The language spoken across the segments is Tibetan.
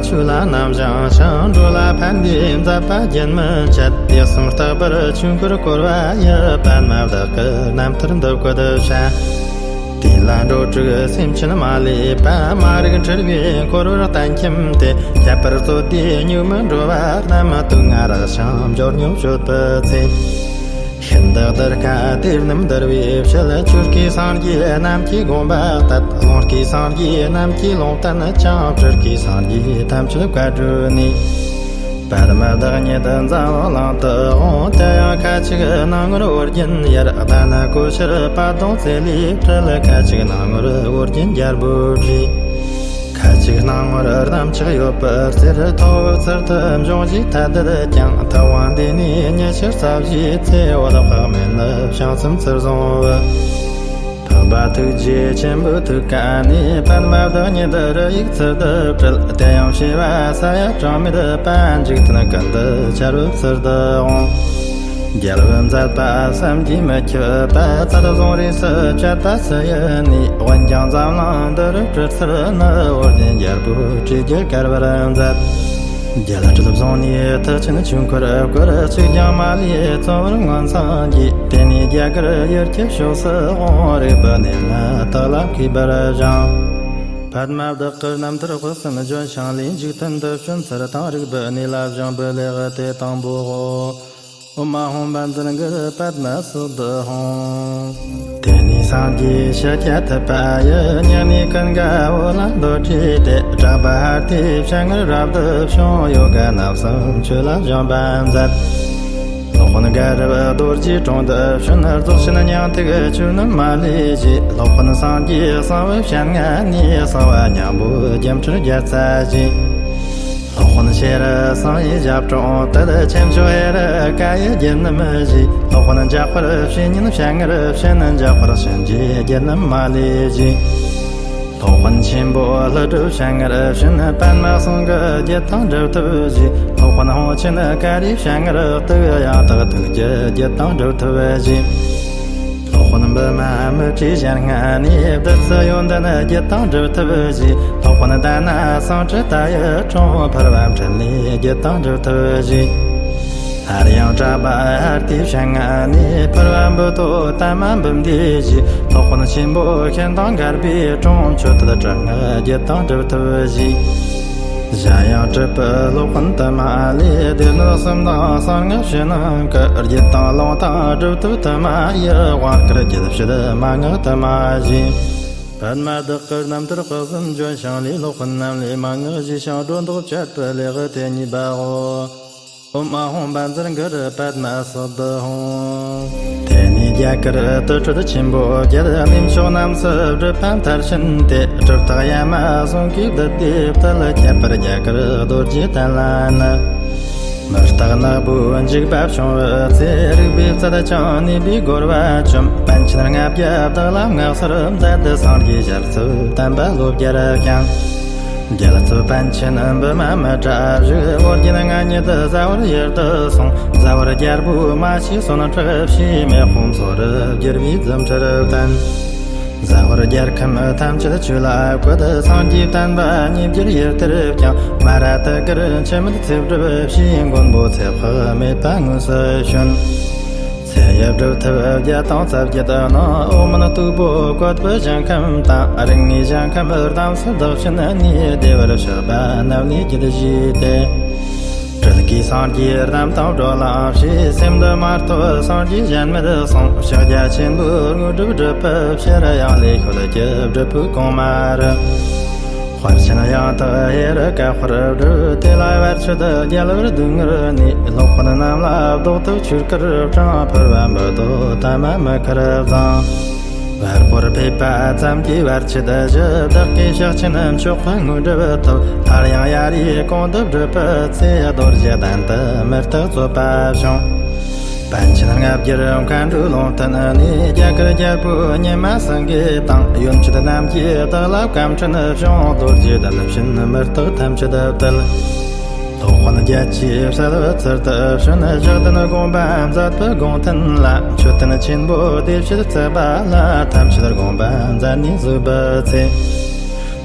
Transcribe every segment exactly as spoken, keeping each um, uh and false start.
ཆོས་ལ་རྣམ་བཞེངས་ཤིང་། འགྲོ་ལ་ཕན་བདེའི་མཛད་པ་རྒྱུན་མི་འཆད། དུས་གསུམ་རྟག་པར་ཆོས་འཁོར་བསྐོར་བ་ཡི། པདྨ་བདག་གི་རྣམ་ཐར་འདི་བཀོད་བྱ། དེ་ལ་འགྲོ་དྲུག་སེམས་ཅན་མ་ལུས་པ། མ་རིག་འཁྲུལ་པའི་འཁོར་བར་གཏན་ཁྱིམ་སྟེ། ཁྱད་པར་རྩོད་དུས་མྱུར་མི་འགྲོ་བ་རྣམས། དུག་ལྔ་རགས་ཤིང་སྦྱོར་སྙོམས་སྤྱོད་པའི་ཚེ། ཤིན་ཏུ་གདུལ་དཀའ་དུས་རྣམས་འདུལ་བའི་ཕྱིར། ཆོས་སྐུའི་སངས་རྒྱས་རྣམས་ཀྱིས་དགོངས་པ་ལྟར། ལོངས་སྐུའི་སངས་རྒྱས་རྣམས་ཀྱིས་ལུང་བསྟན་ཅིང་། སྤྲུལ་སྐུའི་སངས་རྒྱས་ཐམས་ཅད་བཀའ་བགྲོས་ནས། པདྨ་བདག་ཉིད་འཛམ་བུ་གླིང་དུ་འོང་། དེ་ཡང་ཁ་ཅིག་སྣང་ངོར་ཨོ་རྒྱན་ཡར། ལྡན་ན་གོ་ཤར་པད་སྡོང་རྩེ་ལས་སྤྲུལ། ཁ་ཅིག་སྣང་ངོར་ཨོ་རྒྱན་རྒྱལ་པོ་བྲིས། ཁ་ཅིག་སྣང་ངོར་རྣམ་ཆགས་ཡོད་པར་ཟེར། ཐོག་བུ་ཚུལ་དུ་འབྱུང་བཞིའི་ཐ་དད་ཀྱང་། ཐུབ་དབང་འདི་ནས་ཉི་ཤུ་རྩ་བཞིའི་ཚེ། འོད་དཔག་མེད་ནི་བྱང་སེམས་ཚུལ་བཟུང་བའི། འཕགས་པ་ཐུགས་རྗེ་ཆེན་པོའི་ཐུགས་ཀ་ནས། པདྨ་བདག་ཉིད་རི་ཡིག་ཚུལ་དུ་བྲིས། དེ་ཡང་བྱེ་བ་ས་ཡ་གྲངས་མེད་པ། འཇིག་རྟེན་ཀུན་ཏུ་ཆར་འབེབས་ཚུལ་དུ་འོང་། རྒྱལ་བུ་མཛད་པ་བསམ་གྱིས་མི་ཁྱབ་པ། ཚད་བཟུང་རིས་སུ་བཅད་པ་སུ་ཡིས་ནས། འོན་ཀྱང་འཛམ་གླིང་འདི་རུ་བྲི་ཚུལ་ནི། ཨོ་རྒྱན་རྒྱལ་པོས་བྲིས་རྒྱུ་བཀར་བར་མཛད། རྒྱལ་སྲིད་བཟུང་ནས་མཐུ་ཆེན་ཆོས་འཁོར་བསྐོར། གཅིག་ཀྱང་མ་ལུས་བརྩམས་པར་མངོན་སངས་རྒྱས། དེ་ནས་རྒྱ་གར་ཡུལ་གྱི་ཕྱོགས་སུ་འོང་། རིག་པའི་གནས་ལྔ་དག་ལ་མཁས་པར་སྦྱངས། པདྨ་བདག་གི་རྣམ་ཐར་དཔག་བསམ་ལྗོན་ཤིང་ལས། འཇིག་རྟེན་དུ་བྱོན་ཚུལ་དང་། རིག་པའི་གནས་ལ་སྦྱངས་པའི་ལེའུ་སྟེ་དང་པོའོ། ཨོཾ་ཨཱཿཧཱུྃ་བཛྲ་གུ་རུ་པདྨ་སིདྡྷི་ཧཱུྃ། དེ་ནས་སངས་རྒྱས་ཤཱཀྱ་ཐུབ་པ་ཡི། སྙིང་ནས་ཀུན་དགའ་བོ་ལ་འདུད་བགྱིས་ཏེ། གྲགས་པ་ཧརྠའི་ཞལ་སྔར་རབ་ཏུ་བྱུང་། ཡོ་ག་རྣམ་གསུམ་ཆོས་ལ་སྦྱངས་པ་མཛད། སློབ་དཔོན་དགའ་རབ་རྡོ་རྗེའི་དྲུང་དུ་བྱོན། རྫོགས་ཆེན་སྙིང་ཐིག་ཆོས་རྣམས་མ་ལུས་བགྱིས། སློབ་དཔོན་སངས་རྒྱས་གསང་བའི་ཞལ་སྔ་ནས། གསང་བ་སྙིང་པོའི་སྒྱུ་འཕྲུལ་བརྒྱ་རྩ་བཞེས། སློབ་དཔོན་ཤེས་རབ་སེང་གེའི་ཞབས་དྲུང་དུ། ཆེ་མཆོག་ཧེ་རུ་ཀ་ཡི་རྒྱུད་རྣམས་བཞེས། སློབ་དཔོན་འཇམ་དཔལ་བཤེས་གཉེན་ཞལ་སྔར་བྱོན། འཇམ་དཔལ་གཤིན་རྗེའི་རྒྱུད་རྣམས་མ་ལུས་བགྱིས། སློབ་དཔོན་ཆེན་པོ་ཀླུ་སྒྲུབ་ཞལ་སྔར་བྱོན། པདྨ་གསུང་གི་རྒྱུད་དང་སྒྲུབ་ཐབས་བཞེས། སློབ་དཔོན་ཧཱུྃ་ཆེན་ཀ་རུའི་ཞལ་སྔར་བཏུད། ཡང་དག་ཐུགས་ཀྱི་རྒྱུད་དང་སྒྲུབ་ཐབས་བཞེས། སློབ་དཔོན་བི་མ་མི་ཏྲའི་ཞལ་སྔ་ནས། བདུད་རྩི་ཡོན་ཏན་རྒྱུད་དང་སྒྲུབ་ཐབས་བཞེས། སློབ་དཔོན་དྷ་ན་སཾ་ཏྲི་ཏ་ཡི་དྲུང་། ཕུར་པ་འཕྲིན་ལས་རྒྱུད་དང་སྒྲུབ་ཐབས་བཞེས། སླར་ཡང་གྲགས་པ་ཧརྠའི་ཞལ་སྔ་ནས། ཕུར་པ་འབུམ་ཏོ་དྷརྨ་བུམ་སྡེ་བཞེས། སློབ་དཔོན་ཆེན་པོ་ཤིང་དང་མགར་པའི་དྲུང་། མཆོད་བསྟོད་དྲག་སྔགས་རྒྱུད་དང་སྒྲུབ་ཐབས་བཞེས། གཞན་ཡང་གྲུབ་པའི་སློབ་དཔོན་དུ་མ་ལས། སྡེ་སྣོད་གསུམ་དང་གསང་སྔགས་ཕྱི་ནང་གི། རྒྱུད་དང་ལུང་དང་སྒྲུབ་ཐབས་དུ་མ་ཡི། དབང་བསྐུར་རྒྱུད་བཤད་མན་ངག་དུ་མ་བཞེས། པདྨ་བདག་གི་རྣམ་ཐར་དཔག་བསམ་ལྗོན་ཤིང་ལས། སློབ་དཔོན་རྣམས་ལས་མན་ངག་བཞེས་ཤིང་སྒྲོ་འདོགས་བཅད་པའི་ལེའུ་སྟེ་གཉིས་པའོ། ཨོཾ་ཨཱཿཧཱུྃ་བཛྲ་གུ་རུ་པདྨ་སིདྡྷི་ཧཱུྃ། དེ་ནས་རྒྱ་གར་དུར་ཁྲོད་ཆེན་པོ་བརྒྱད། གནས་མཆོག་རྣམས་སུ་སྒྲུབ་པ་མཐར་ཕྱིན་ཏེ། གྲུབ་རྟགས་ཡ་མ་ཟུང་གིས་བསྡུས་ཏེ་བཏུལ། ཁྱད་པར་རྒྱ་གར་རྡོ་རྗེ་གདན་ལ་ནི། མི་རྟག་ནག་པོའི་འཇིགས་པ་བྱུང་བའི་ཚེ། རིག་པའི་རྩལ་ཅན་ནུས་པས་རྒོལ་བ་བཅོམ། པཎ་ཆེན་ལྔ་བརྒྱ་བདག་ལ་མངའ་གསོལ་མཛད། སངས་རྒྱས་ཞལ་ཚབ་དམ་པ་ལོ་བརྒྱར་བསྐྱངས། རྒྱལ་ཚབ་པཎ་ཆེན་བི་མ་མི་ཏྲ་བཞུགས། ཨོ་རྒྱན་མངའ་བརྙེས་ཏེ་ཟ་ཧོར་ཡུལ་དུ་སོང་། ཟ་ཧོར་རྒྱལ་པོས་མ་ཤེས་སོན་ཁྲག་ཕྱིས། མེ་དཔུང་མཚོ་རུ་བསྒྱུར་བའི་རྫུ་འཕྲུལ་བསྟན། ཟ་ཧོར་རྒྱལ་ཁམས་ཐམས་ཅད་ཆོས་ལ་བཀོད། སངས་རྒྱས་བསྟན་པ་ཉིས་བརྒྱར་ཡུལ་དེར་བསྐྱངས། མ་ར་ཏི་ཀར་འཆི་མེད་ཚེ་སྒྲུབ་བྱས། མགོན་པོ་ཚེ་དཔག་མེད་པ་དངོས་སུ་བྱོན། ཚེ་ཡི་སྒྲུབ་ཐབས་བརྒྱ་དང་རྩ་བརྒྱད་ནང་། འོག་མིན་སྟུག་པོ་བཀོད་པའི་ཞིང་ཁམས་དང་། རིགས་ལྔའི་ཞིང་ཁམས་རྣམས་སུ་བདག་བྱོན་ནས། བདེ་བར་གཤེགས་པ་རྣམས་ལས་བརྒྱུད་བཞེས་ཏེ། སྤྲུལ་སྐུའི་སངས་རྒྱས་རྣམས་དང་བགྲོ་གླེང་བྱས། སེམས་འདི་མ་ཐོབ་སངས་རྒྱས་གཞན་མེད་གསུངས། ཕྱག་རྒྱ་ཆེན་པོའི་དངོས་གྲུབ་སྒྲུབ་པའི་ཕྱིར། ཡང་ལེ་ཤོད་ཀྱི་སྒྲུབ་པོའི་གོང་མ་རུ། དཔལ་ཆེན་ཡང་དག་ཧེ་རུ་ཀ་དཔལ་སྒྲུབ། དེ་ལ་བར་ཆད་རྒྱལ་བུར་སྡུག་བསྔལ་ནས། སློབ་དཔོན་རྣམས་ལ་བཟློག་ཐབས་ཆོས་སྐུར་དྲངས། ཕུར་པ་འབུམ་ཏོ་དྷརྨ་མུ་ཁར་བརྫངས། བལ་པོར་ཕེབས་པ་ཙམ་གྱིས་བར་ཆད་ཞི། བདག་གིས་ཕྱག་ཆེན་མཆོག་གི་དངོས་གྲུབ་ཐོབ། སླར་ཡང་ཡ་རིའི་གོང་དུ་བགྲོད་པའི་ཚེ། རྡོ་རྗེ་གདན་དུ་མི་རྟག་རྩོད་པ་བྱུང་། པཎ་ཆེན་ལྔ་བརྒྱར་མཁའ་འགྲོའི་ལུང་བསྟན་ནས། རྒྱ་གར་རྒྱལ་པོ་ཉི་མ་སེང་གེ་དང་། ཡོན་མཆེད་རྣམས་ཀྱིས་བདག་ལ་བཀའ་དྲིན་བསྐྱངས། རྡོ་རྗེ་གདན་བཞིན་མི་རྟག་ཐམས་ཅད་བཏུལ། སློབ་དཔོན་རྒྱལ་གྱིས་གསལ་བའི་ཚུལ་དུ་བྱོན། ཞག་བདུན་དགོངས་པ་མཛད་པའི་དགོངས་དོན་ལ། མཆོད་རྟེན་ཆེན་པོ་བདེ་བྱེད་བརྩེགས་པ་ལ། ཐམས་ཅད་དགོངས་པ་མཛད་ནས་གཟིགས་པའི་ཚེ།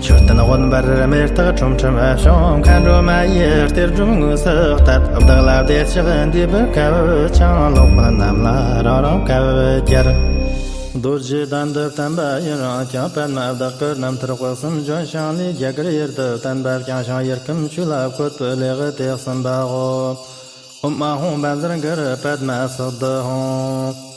མཆོད་རྟེན་དབེན་པར་མེ་སྟག་ཁྲོམ་ཁྲོམ་བྱུང་། མཁའ་འགྲོ་མ་ཡི་གཏེར་སྒྲོམ་དངོས་སུ་བཏབ། བདག་ལ་བདེ་ཕྱག་འདུས་པའི་སྐལ་བ་བཅངས། སློབ་དཔོན་རྣམས་ལ་རང་རང་སྐལ་བ་བསྐྱར། རྡོ་རྗེ་གདན་འདི་བསྟན་པ་ཡུན་རིང་བསྐྱངས། པདྨ་བདག་གི་རྣམ་ཐར་དཔག་བསམ་ལྗོན་ཤིང་ལས། རྒྱ་གར་ཡུལ་དུ་བསྟན་པ་བསྐྱངས་ཤིང་། ཡུལ་ཁམས་ཆོས་ལ་བཀོད་པའི་ལེའུ་སྟེ་གསུམ་པའོ། ཨོཾ་ཨཱཿཧཱུྃ་བཛྲ་གུ་རུ་པདྨ་སིདྡྷི་ཧཱུྃ།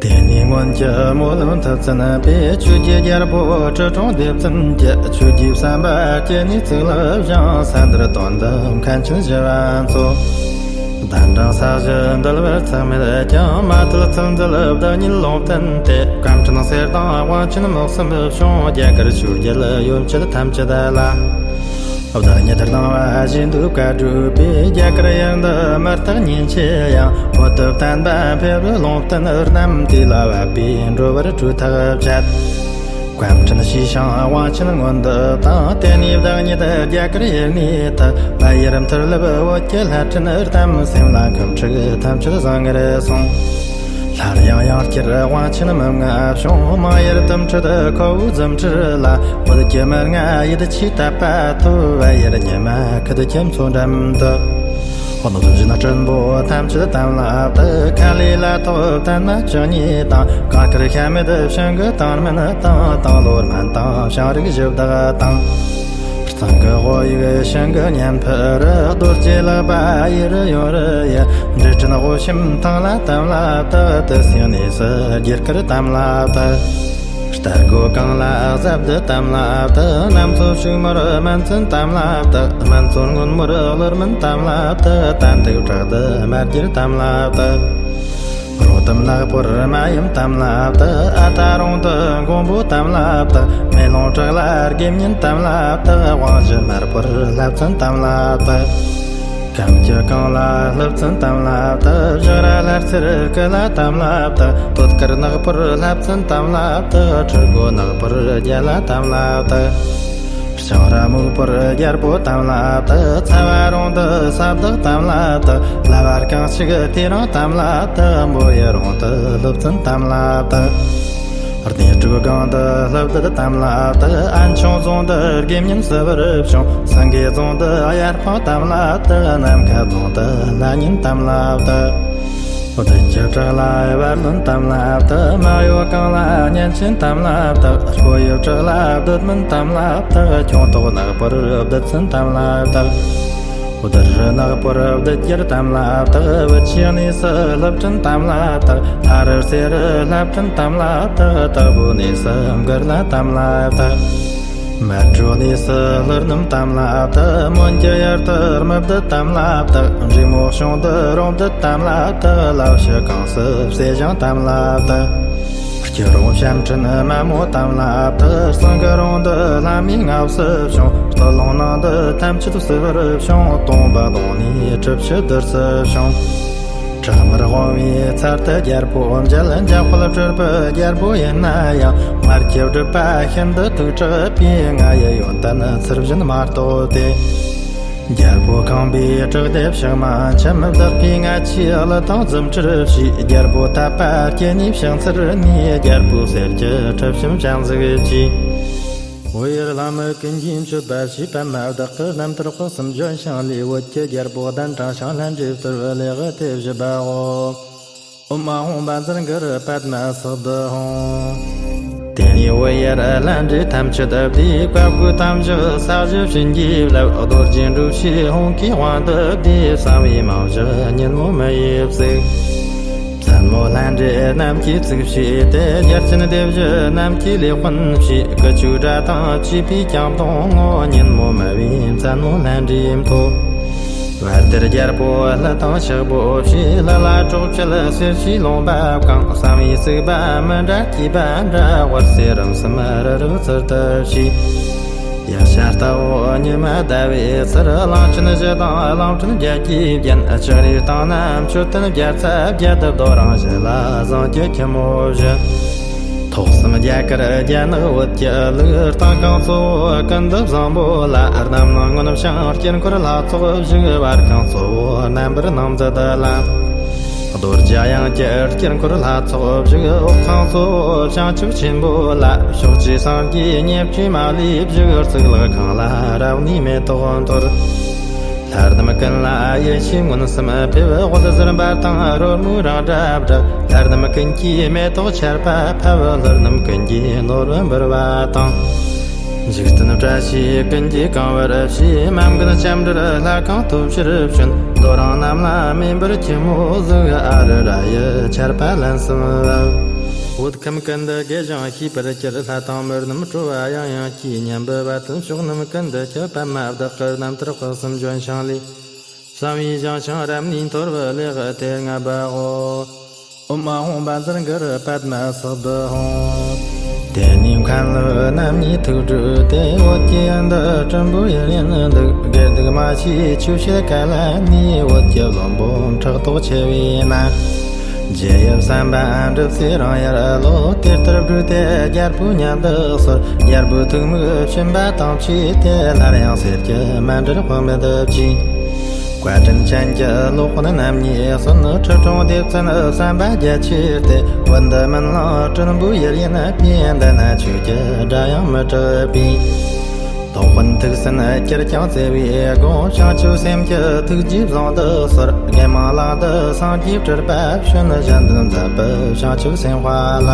དེ་ནས་སྔོན་གྱི་སྨོན་ལམ་མཐུ་བཙན་པས། ཆོས་ཀྱི་རྒྱལ་པོ་ཁྲི་སྲོང་ལྡེ་བཙན་གྱིས། ཆོས་ཀྱི་བསམ་པ་སྐྱེས་ནས་ཚིག་ལ་བཞེངས། ས་འདིར་དོན་དུ་མཁན་ཆེན་ཞི་བ་འཚོ། གདན་དྲངས་ས་གཞི་འདུལ་བར་ཚེགས་མེད་ཀྱང་། མ་ཐུལ་ཚུལ་འཛིན་བདག་ཉིད་ལུང་བསྟན་ཏེ། ཀམ་ཕྲན་གསེར་དང་དབང་ཆེན་མི་གསུམ་བྱུང་། རྒྱ་གར་ཆོས་རྒྱལ་ཡུལ་ཕྱོགས་ཐམས་ཅད་ལ། བདག་ཉིད་སྣང་བ་བཞིན་དུ་བཀའ་སྒྲུབ་པས། རྒྱ་གར་ཡུལ་འདི་མི་རྟག་ཉིན་བྱེད་ཡང་། བོད་དུ་བསྟན་པ་འཕེལ་བའི་ལུང་བསྟན་རྣམས། དེ་ལ་བབ་པས་འགྲོ་བར་གྲོལ་ཐག་བཅད། ཀམ་ཕྲན་ཞི་ཞིང་དབང་ཆེན་མངོན་དུ་བཏང་། དེ་ནས་བདག་ཉིད་རྒྱ་གར་ཡུལ་ནས་ཐར། བལ་ཡུལ་མཐར་ལེབ་བོད་ཀྱི་ལྷ་ཁྲིད་རྣམས། སེམས་ལ་འཁུམས་འཁྲུག་ཐམས་ཅད་བཟང་ངེར་སོང་། སླར་ཡང་ཡང་བསྐྱར་དབང་ཆེན་མི་མངའ་བྱུང་། མང་ཡུལ་དུ་ཁྲིད་ཁོ་བོའི་རྫུ་འཕྲུལ་ལ། བོད་ཀྱི་མི་མངའ་ཡུལ་ཆེས་དད་པ་ཐོབ། བལ་ཡུལ་ཉི་མ་ཁུལ་གྱི་མཚོ་འགྲམ་དུ། འོ་ན་རྫུ་འཕྲུལ་སྤྲིན་པོ་ཐམས་ཅད་དམ་ལ་བཏགས། ཁ་ལས་ལ་ཐོག་བསྟན་མ་བཅུ་གཉིས་དང་། གངས་དཀར་ཤ་མེད་ཤིང་གི་དང་སྨན་དང་། དང་ལོ་སྨན་དང་ཤིང་རིགས་བཞི་བདག་དང་། གཙང་གི་དབུ་ཡུག་ཤིང་གི་གཉན་ཕུ་རུ། རྡོ་རྗེ་ལག་པ་ཡེ་རུ་ཡོན་རུ་ཡི། འབྲས་སྤྲིན་དབུ་ཞིམ་ཐང་ལ་དམ་ལ་བཏགས། དུས་སྲིན་གནས་སུ་རྒྱུ་སྐར་དམ་ལ་བཏགས། རྟ་མགོ་གངས་ལ་གཟབ་རྡུལ་དམ་ལ་བཏགས། གནམ་མཚོ་ཕྱུག་མོར་སྨན་བཙན་དམ་ལ་བཏགས། སྨན་བཙན་སྔོན་མོར་གླུར་སྨན་དམ་ལ་བཏགས། དན་ཏིག་བྲག་ཏུ་རྨ་རྒྱལ་དམ་ལ་བཏགས། རོ་དམ་ནག་པོར་རྨ་ཡུམ་དམ་ལ་བཏགས། ཨ་ཏ་རོང་དུ་མགོན་པོ་དམ་ལ་བཏགས། མེ་ལོང་བྲག་ལ་དགེ་བསྙེན་དམ་ལ་བཏགས། དབང་བཞི་དམར་པོར་ལྷ་བཙན་དམ་ལ་བཏགས། གམ་གྱི་གང་ལ་ཀླུ་བཙན་དམ་ལ་བཏགས། བཞག་ར་ལྷ་རྩེར་སྐུ་ལ་དམ་ལ་བཏགས། བསྟོད་དཀར་ནག་པོར་ལྷ་བཙན་དམ་ལ་བཏགས། ཁྲི་སྒོ་ནག་པོར་རྒྱལ་ལ་དམ་ལ་བཏགས། ལྕང་ར་སྨུག་པོར་རྒྱལ་པོ་དམ་ལ་བཏགས། ཚ་བ་རོང་དུ་ས་བདག་དམ་ལ་བཏགས། ལ་བར་གང་ཞིག་དེ་རིང་དམ་ལ་བཏགས། འབོ་ཡི་རོང་དུ་ཀླུ་བཙན་དམ་ལ་བཏགས། གནས་དྲུག་སྒང་དུ་ཀླུ་བདུད་དམ་ལ་བཏགས། ཨན་ཆུང་རྫོང་དུ་དགེ་བསྙེན་ཟུར་པར་བྱུང་། སེང་གེ་རྫོང་དུ་གཡར་འཕང་དམ་ལ་བཏགས། ནམ་མཁའ་རྫོང་དུ་ལྷ་གཉན་དམ་ལ་བཏགས། བདུད་ཀྱི་བྲག་ལ་བར་ལོན་དམ་ལ་བཏགས། མ་ཡོ་གང་ལ་གཉན་ཆེན་དམ་ལ་བཏགས། སྤོ་ཡི་བྲག་ལ་བདུད་སྨན་དམ་ལ་བཏགས། ཁྱུང་ཐོག་ནག་པོར་བདུད་བཙན་དམ་ལ་བཏགས། བདུད་རི་ནག་པོར་བདུད་རྒྱལ་དམ་ལ་བཏགས། བུ་ཆེ་གནས་སུ་ཀླུ་བྲན་དམ་ལ་བཏགས། ལྷ་རི་རྩེ་རུ་ལྷ་བྲན་དམ་ལ་བཏགས། དྭགས་པོ་གནས་སུ་མགུར་ལྷ་དམ་ལ་བཏགས། མལ་གྲོ་གནས་སུ་ཀླུ་སྣམ་དམ་ལ་བཏགས། མོན་གྱི་ཡུལ་དུ་རྨུ་བདུད་དམ་ལ་བཏགས། འབྲས་མོ་གཞུང་དུ་རོང་བདུད་དམ་ལ་བཏགས། ལ་ཕྱི་གངས་སུ་གསེར་ཞང་དམ་ལ་བཏགས། སྐྱིད་རོང་བྱམས་ཕྲིན་དམར་མོ་དམ་ལ་བཏགས། གཙང་གི་རོང་དུ་ལྷ་མིའི་ངོ་བོས་བྱུང་། སྟོད་ལུང་ནང་དུ་ཐམས་ཅད་བསིལ་བར་བྱུང་། སྟོང་པ་གདོང་ནས་གྲུ་བཞི་བདུད་རྩི་བྱུང་། བྲག་དམར་དབང་བའི་ཚལ་དུ་རྒྱལ་པོ་མཇལ། འཇམ་དཔལ་སྤྲུལ་པའི་རྒྱལ་པོ་ཡིན་ན་ཡང་། མར་གྱི་སྒྲིབ་པ་ཤིན་ཏུ་དུག་དྲག་པས། ང་ཡི་ཡོན་ཏན་ཚུལ་བཞིན་མ་རྟོགས་ཏེ། རྒྱལ་པོ་ཁང་པའི་བྲག་སྡེ་ཕྱག་མ་འཆམ། བདག་གིས་ང་ཆོས་གླུ་དང་རྫུ་འཕྲུལ་བྱས། རྒྱལ་པོ་དད་པ་སྐྱེས་ནས་ཕྱག་འཚལ་ནས། རྒྱལ་པོའི་གསེར་གྱི་ཁྲི་བྱིན་ཕྱག་འཛུགས་བགྱིས། བོད་ཡུལ་ལྷ་མོ་ཀུན་གྱི་མཆོད་པ་བྱས། པདྨ་བདག་གི་རྣམ་ཐར་དཔག་བསམ་ལྗོན་ཤིང་ལས། བོད་ཀྱི་རྒྱལ་པོ་གདན་དྲངས་ཤིང་ལྷ་འདྲེ་བཏུལ་བའི་ལེའུ་སྟེ་བཞི་པའོ། ཨོཾ་ཨཱཿཧཱུྃ་བཛྲ་གུ་རུ་པདྨ་སིདྡྷི་ཧཱུྃ། དེ་ནས་བོད་ཡུལ་ལྷ་འདྲེ་ཐམས་ཅད་བསྡུས། བཀའ་བསྒོ་དམ་བཞི་ས་གཞི་བྱིན་གྱིས་བརླབས། རྡོ་རྗེ་གྲུ་བཞི་ཧཱུྃ་གི་དབང་དུ་བསྡུས། གསང་བའི་མང་བཞི་ཉིན་མོ་མི་ཡི་གཙུག། མཚན་མོ་ལྷ་འདྲེ་རྣམས་ཀྱིས་གཙུག་བྱས་ཏེ། རྒྱལ་ཆེན་སྡེ་བཞི་རྣམས་ཀྱིས་ལས་དཔོན་བྱས། ཀུ་ཅོ་སྒྲ་དང་བཅས་པའི་གྱེན་དོན་ངོ་། ཉིན་མོ་མི་བའི་མཚན་མོ་ལྷ་འདྲེས་མཐོ། བར་དུར་རྒྱལ་པོ་ཀླུ་དང་ཕྱག་པོ་བྱས། ཀླུ་ལ་གྲོགས་བྱེད་གསེར་ཕྱེའི་ལུང་པ་བཀང་། བསམ་ཡས་བརྩིགས་པ་མི་འདྲ་སྐྱེས་པ་འདྲ། དབལ་གསས་རིང་གསུམ་རི་རབ་ཚུལ་དུ་བྱས། ཡང་ཤར་རྟ་བོ་ཉི་མ་ཟླ་བའི་ཚུལ། གླང་ཆེན་བཞི་དང་གླང་ཕྲན་བརྒྱད་ཀྱིས་བརྒྱན། ལྕགས་རིའི་སྟེང་ན་མཆོད་རྟེན་བརྒྱ་རྩ་བརྒྱད། རྡོ་རིང་བཞི་ལ་ཟངས་ཀྱི་ཁྱི་མོ་བཞི། ཐོག་གསུམ་རྒྱ་གར་རྒྱ་ནག་བོད་ཀྱི་ལུགས། སྟེང་ཁང་གཙོ་བོ་ཀུན་ཏུ་བཟང་པོ་ལ། གནམ་ནང་མངོན་ཞིང་དཀྱིལ་འཁོར་ལྷ་ཚོགས་བཞུགས། བར་ཁང་གཙོ་བོ་རྣམ་པར་སྣང་མཛད་ལ། རྡོ་རྗེ་དབྱིངས་ཀྱི་དཀྱིལ་འཁོར་ལྷ་ཚོགས་བཞུགས། འོད་དཔག་མཚོ་བྱང་ཆུབ་ཆེན་པོ་ལ། ཕྱོགས་བཅུའི་སངས་རྒྱས་བརྙེས་པའི་མ་ལུས་བཞུགས། གཙུག་ལག་ཁང་ལ་རབ་གནས་མེ་ཏོག་འཐོར། ལྷ་རྣམས་ཀུན་ལ་ཡེ་ཤེས་མངོན་སུམ་ཕེབས། འོད་ཟེར་འབར་དང་རོལ་མོའི་རང་སྒྲ་བསྒྲགས། ལྷ་རྣམས་ཀུན་གྱིས་མེ་ཏོག་ཆར་པ་ཕབ། ལྷ་རྣམས་ཀུན་གྱིས་ནོར་བུ་འབུལ་བ་དང་། འཇིག་རྟེན་བཀྲ་ཤིས་ཀུན་གྱིས་གང་བར་བྱས། མ་མགོན་ལྕམ་དྲལ་ལྷ་ཁང་ཐོབ་ཕྱིར་བྱོན། མདོ་རང་རྣམས་ལ་མེ་འབར་ཆེན་མོ་ཟིག་ཨ་རུ་ར་ཡི་ཆར་པ་ལན་གསུམ་བབས། བོད་ཁམས་ཀུན་ཏུ་དགེ་ཞིང་ཤེས་པར་གྱུར། ལྷ་དང་མི་རྣམས་སྤྲོ་བ་ཡང་ཡང་སྐྱེས། སྙན་པའི་བ་དན་ཕྱོགས་རྣམས་ཀུན་ཏུ་ཁྱབ། པདྨ་བདག་གི་རྣམ་ཐར་དཔག་བསམ་ལྗོན་ཤིང་ལས། བསམ་ཡས་ཞིང་ཤིང་རབ་གནས་འཐོར་བའི་ལེའུ་སྟེ་ལྔ་པའོ། ཨོཾ་ཨཱཿཧཱུྃ་བཛྲ་གུ་རུ་པདྨ་སིདྡྷི་ཧཱུྃ། དེ་ནས་མཁན་སློབ་རྣམ་གཉིས་ཐུགས་སྒྲུབ་སྟེ། བོད་ཀྱི་ཡུལ་འདི་སྲིན་པོའི་ཡུལ་ཡིན་འདུག་དགེ་སྡིག་མ་ཤེས་ཆོས་བཤད་ག་ལ་ནུས། བོད་ཀྱི་བློན་པོ་ཕྲག་དོག་ཆེ་བས་ན། རྗེ་ཡབ་བསམ་པ་འགྲུབ་སའི་རང་ཡུལ་ལོ། དེ་ལྟར་བསྒྲུབས་ཏེ་རྒྱལ་པོའི་མྱིང་འདི་གསོལ། རྒྱལ་པོའི་ཐུགས་དམིགས་སྦྱིན་པ་དང་བཅས་ཏེ། སླར་ཡང་གསེར་གྱི་མཎྜལ་དཔག་མེད་བཅས། བཀའ་དྲིན་ཅན་གྱི་སློབ་དཔོན་རྣམ་གཉིས་གསོལ། ཁྲི་སྲོང་ལྡེ་བཙན་བསམ་པ་རྒྱ་ཆེར་བརྟན། བོད་འདི་མུན་ལམ་སྲིན་པོའི་ཡུལ་ཡིན་པས། འདི་ན་ཆོས་ཀྱི་སྒྲ་ཡང་མི་གྲགས་པས། སློབ་དཔོན་ཐུགས་སྲས་ཀྱིས་ཀྱང་བརྩེ་བའི་དགོངས། བྱང་ཆུབ་སེམས་ཀྱི་ཐུགས་རྗེས་བཟུང་དུ་གསོལ། དངོས་མ་ལག་ཏུ་སངས་རྒྱས་སྤྲུལ་པ་བྱོན། གཞན་དོན་མཛད་པའི་བྱང་ཆུབ་སེམས་དཔའ་ལ།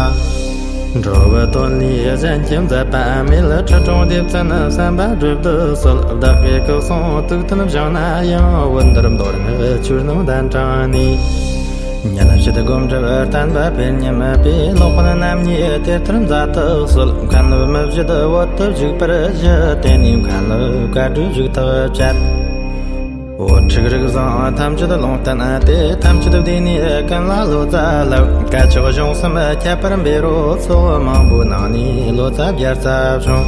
འགྲོ་བའི་དོན་ལས་གཞན་གྱི་མཛད་པ་མེད། ཁྲི་སྲོང་ལྡེ་བཙན་བསམ་པ་སྒྲུབ་ཏུ་གསོལ། བདག་གིས་སྐུ་གསུང་ཐུགས་མཐུན་བཞེངས་ན་ཡང་། བོད་འདིར་མདོ་སྔགས་ཆོས་རྣམས་གདན་དྲངས་ནས། ཉན་བཤད་སྒོམ་སྒྲུབ་བསྟན་པ་སྤེལ་སྙམ་པའི། སློབ་དཔོན་རྣམ་གཉིས་དེ་ལྟར་མཛད་དུ་གསོལ། མཁན་སློབ་མི་བཞེད་བོད་དུ་བཞུགས་པར་ཞུ། དེ་ནས་མཁན་སློབ་བཀའ་སྒྲུབ་བཞུགས་ཐག་བཅད། བོད་ཕྲུག་རིགས་བཟང་ཐམས་ཅད་ལུང་བསྟན་ཏེ། ཐམས་ཅད་བདེ་ནས་ཀུན་ལ་ལོ་ཙཱ་ལབ། སྐ་ཅོག་གཞུང་གསུམ་ཁྱད་པར་འབེ་རོ་སོགས། མང་པོའི་ནང་ནས་ལོ་ཙཱ་བརྒྱ་རྩ་བྱུང་།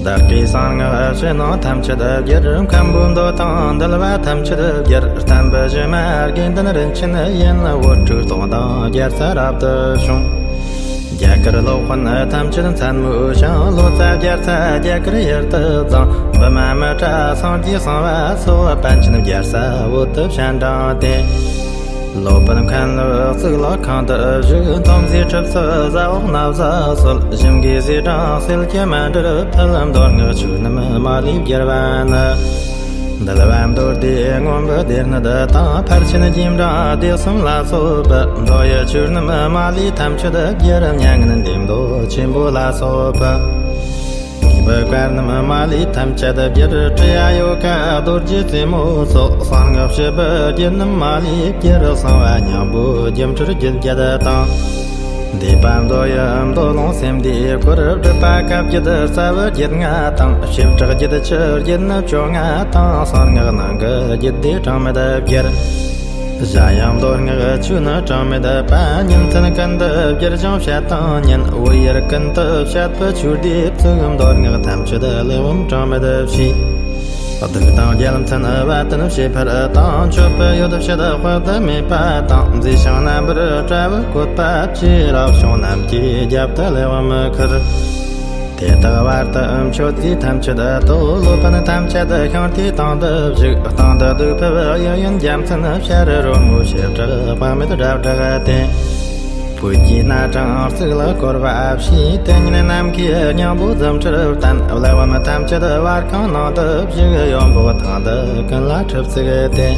བདག་གིས་གསང་སྔགས་ཕྱི་ནང་ཐམས་ཅད་བསྒྱུར། མཁན་པོའི་མདོ་དང་འདུལ་བ་ཐམས་ཅད་བསྒྱུར། བསྟན་པའི་གཞི་མ་དགེ་འདུན་རིན་ཆེན་ཡིན། བོད་ཕྲུག་སྟོང་དང་བརྒྱ་རྩ་རབ་ཏུ་བྱུང་། རྒྱ་གར་སློབ་དཔོན་ཐམས་ཅད་མཚན་མོ་ཞིང་། ལོ་ཙཱ་བརྒྱ་རྩ་རྒྱ་གར་ཡུལ་དུ་བརྫངས། བི་མ་མི་ཏྲ་སངས་རྒྱས་གསང་བ་སོགས། པཎ་ཆེན་བརྒྱ་རྩ་བོད་དུ་སྤྱན་དྲངས་ཏེ། སློབ་དཔོན་མཁན་སློབ་གཙུག་ལག་ཁང་དུ་བཞུགས། མཐོ་བཟོའི་ཁྲི་སོ་ཟ་འོག་ན་བཟའ་གསོལ། ཞིང་གི་ཟས་གྲངས་གསེར་གྱི་མཎྜལ་ཕུལ། མདོ་སྔགས་ཆོས་རྣམས་མ་ལུས་བསྒྱུར་བ་ནི། འདུལ་བ་མདོ་སྡེ་མངོན་པའི་སྡེ་སྣོད་དང་། ཕར་ཕྱིན་རྗེས་འབྲང་སྡེ་གསུམ་ལ་སོགས་པ། མདོ་ཡི་ཆོས་རྣམས་མ་ལུས་ཐམས་ཅད་བསྒྱུར། མྱ་ངན་འདས་མདོ་ཆེན་པོ་ལ་སོགས་པ། ངེས་པའི་བཀའ་རྣམས་མ་ལུས་ཐམས་ཅད་བསྒྱུར། ཀྲི་ཡ་ཡོ་ག་རྡོ་རྗེ་རྩེ་མོ་སོགས། གསང་སྔགས་ཕྱི་པའི་རྒྱུད་རྣམས་མ་ལུས་བསྒྱུར། གསང་བ་སྙིང་པོའི་སྒྱུ་འཕྲུལ་རྒྱུད་བརྒྱད་དང་། བཟླས་པ་མདོ་ཡི་མདོ་ལུང་སེམས་བསྡུས་སྐོར། སྒྲུབ་པ་བཀའ་བརྒྱད་རྩ་བའི་རྒྱུད་ལྔ་དང་། བྱེ་བྲག་རྒྱུད་ཕྱི་རྒྱུད་རྣམས་བཅོ་ལྔ་དང་། གསང་སྔགས་ནང་གི་རྒྱུད་སྡེ་གྲངས་མེད་བསྒྱུར། གཞན་ཡང་མདོ་སྔགས་ཆོས་ནི་གྲངས་མེད་པ། ཉིན་མཚན་ཀུན་ཏུ་བསྒྱུར་ཞིང་བཤད་དང་ཉན། དབུ་ཡུལ་ཀུན་ཏུ་བཤད་པའི་ཆོས་སྡེ་བཙུགས། མདོ་སྔགས་ཐམས་ཅད་ལེགས་པར་གྲངས་མེད་བྱས། གདུགས་དང་རྒྱལ་མཚན་བ་དན་བྱེད་ཕུད་དང་། མཆོད་པའི་ཡོ་བྱད་དཔག་ཏུ་མེད་པ་དང་། མཛེས་ཤིང་རྣམ་པར་བཀྲ་བའི་བཀོད་པ་བཅས། རབ་བྱུང་རྣམས་ཀྱི་རྒྱབ་ཏུ་ལེགས་པར་ཁུར། དེ་དག་བར་དུ་མཆོད་རྫས་ཐམས་ཅད་དུ། སློབ་དཔོན་ཐམས་ཅད་ཤིང་རྟའི་སྟེང་དུ་བཞུགས། སྟེང་དུ་གདུགས་ཕུབ་གཡས་གཡོན་རྒྱལ་མཚན་ཤར། རོལ་མོའི་བྱེ་བྲག་དཔག་མེད་སྒྲ་བསྒྲགས་ཏེ། བོད་ཀྱི་སྣ་དྲངས་གཙུག་ལག་བསྐོར་བ་བཞིན། དེ་ཉིད་ནམ་མཁའི་སྙིང་པོ་རྫུ་འཕྲུལ་བསྟན། གླེགས་བམ་ཐམས་ཅད་བར་ཁང་ནང་དུ་བཞུགས། ཡོམ་འབོག་ཐང་དུ་ཀུན་ལ་ཁྲི་བརྩིགས་ཏེ།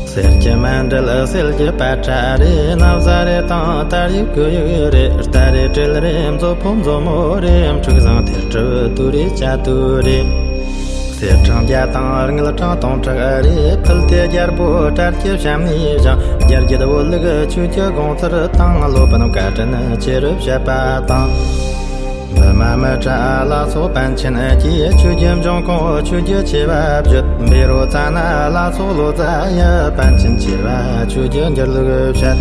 གསེར་གྱི་མཎྜལ་གསེར་གྱི་པ་ཏྲ་རེ། ན་བཟའ་རེ་དང་དར་ཡུག་གོས་ཡུག་རེ། རྟ་རེ་དྲེལ་རེ་མཛོ་ཕོ་མཛོ་མོ་རེ། ཁྲུས་གཟིངས་ཐེར་གྲུབ་དུ་རེ་ཅ་དུ་རེ། གསེར་ཕྲེང་བརྒྱ་དང་དངུལ་ཕྲེང་སྟོང་ཕྲག་རེ། ཕུལ་ཏེ་རྒྱལ་པོ་གྲལ་གྱི་བཤམས་ནས་བཞེངས། རྒྱལ་རྒྱུད་བོད་ལུགས་ཆོས་ཀྱི་དགོངས་ཚུལ་དང་། སློབ་དཔོན་བཀའ་དྲིན་ཆེ་རུ་བཤད་པ་དང་། བི་མ་མི་ཏྲ་ལ་སོགས་པཎ་ཆེན་གྱིས། ཆོས་ཀྱི་འབྱུང་ཁུངས་ཆོས་རྒྱུད་ཆེ་བ་བརྗོད། བཻ་རོ་ཙ་ན་ལ་སོགས་ལོ་ཙཱ་ཡི། པཎ་ཆེན་ཆེ་བ་ཆོས་རྒྱུད་འགྱུར་ལུགས་བཤད།